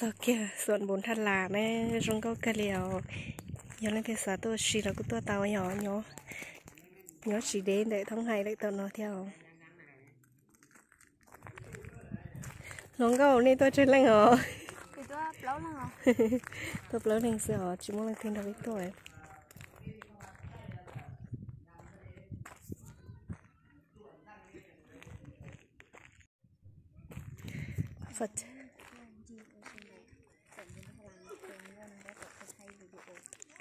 Tog kiag xuam npus Thaj Las ne, zoo nkauj kawg li os. Yog leej twg xav tuaj ua si los kuj tuaj tau yom, nyob tsis deb ntawm Thoob Hais lawm tom no thiab os. Hluas nkauj, nej tuaj tsawg leej os? Tuaj plaub leeg xwb os, tsis muaj leej twg nrog peb tuaj.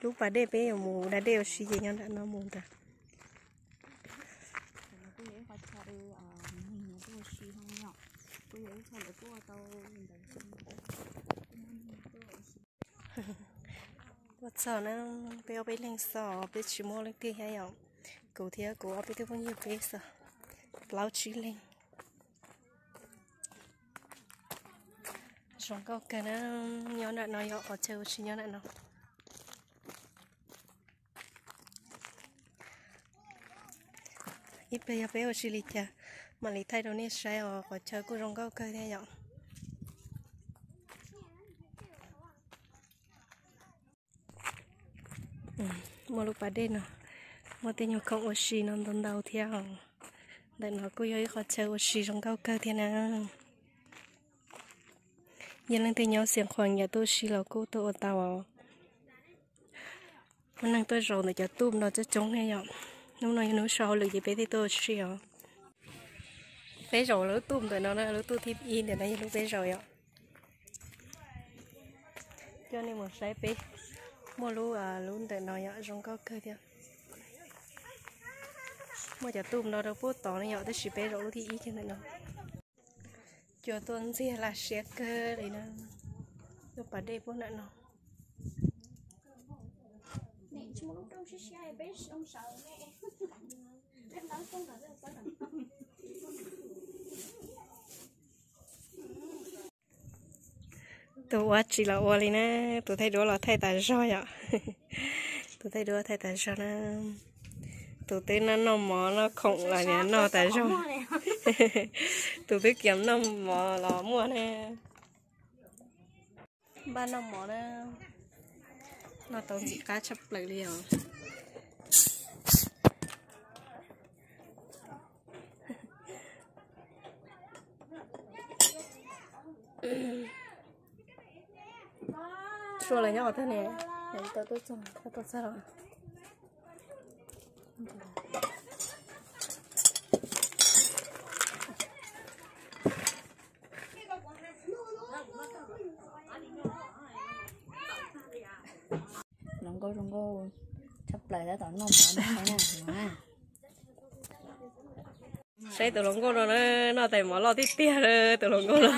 Lub pas dej peb yuav mus da dej ua si ces nyob nram no mus ntag. Tuaj txog na, peb ob peb leeg xwb, peb tsis muaj leej twg thiab yom. Kuv thiab kuv ob peb tug phooj ywg peb xwb, plaub tsib leeg. Zoo nkauj kawg na, nyob nram no yog qhov chaw ua si nyob nram no. Ib pliag yog peb ua si li cas mam li thaij rau nej saib os, qhov chaw kuj zoo nkauj kawg thiab yom. Muaj lub pas dej no, muaj tej nyuag khoom ua si no ntau ntau thiab os. Ntawm no kuj yog ib qhov chaw ua si zoo nkauj kawg thiab na. Yog leej twg nyob Xeev Khuam yam tuaj ua si los kuj tuaj ua tau os. Muaj neeg tuaj zaum ntawm cov tub no coob coob thiab yom. Hnub no yog hnub sau hauj lwm ces peb thiaj tuaj ua si os. Peb zaum lub tub ntawm no na, lub tub thib ib ntawm no yog lub peb zaum yom. Coj nej mus saib peb muaj lub, lub ntawm no yom, zoo nkauj kawg thiab. Muaj cov tub no rau puag tod ne yom, tab sis peb zaum lub thib ib kiag ntawm no. Cua tuaj ntxiag laj siab kawg li na. Lub pas dej puag nram no. Tus ua tsis los ua li na, tus thaij duab los thaij tas zog yom. Tus thaij duab thaij tas zog na. Tus twb noj noj mov noj khoom los noj tas zog. Tus twb kiam noj mov los muaj na. Npaj noj mov na, noj tau ntxim qab tshaj plaws li os. Sua lawv nyob qhov twg ne? Tau tuaj txog, tau tuaj txog los. Hluas nkauj zoo nkauj tshaj plaws tab tom noj mov na. Saib tus hluas nkauj no na, noj tais mov loj tiag tiag na tus hluas nkauj no.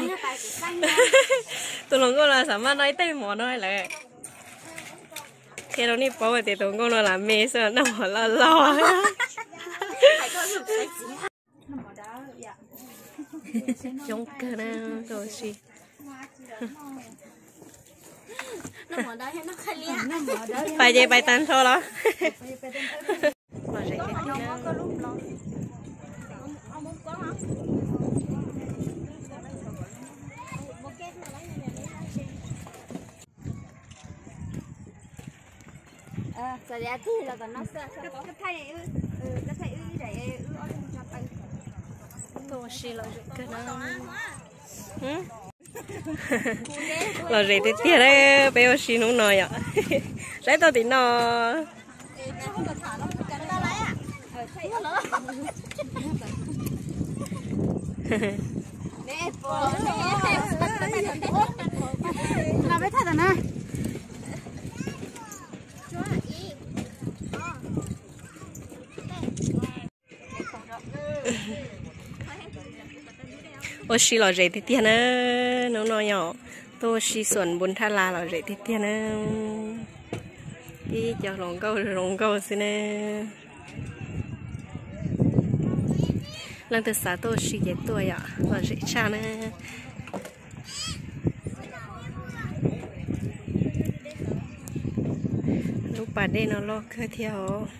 Tus hluas nkauj no xav maj noj ib tais mov no lawm. Qhia rau nej paub tias tus hluas nkauj no lam me xwb noj mov loj loj. Coob kawg na, tuaj ua si. Pais ces pais tag nrho los. Lom zem tiag tiag na. Tuaj ua si lom zem kawg na. Lom zem tiag tiag na, peb ua si hnub no yom. Saib tau tim no. Ua si lom zem tiag tiag na, hnub no yom, tuaj ua si xuam npus thaj las lom zem tiag tiag na. Tib co hluas nkauj zoo nkauj xwb na. Leej twg xav tuaj ua si ces tuaj yom, lom zem tshaj na. Lub pas dej no loj kawg thiab os.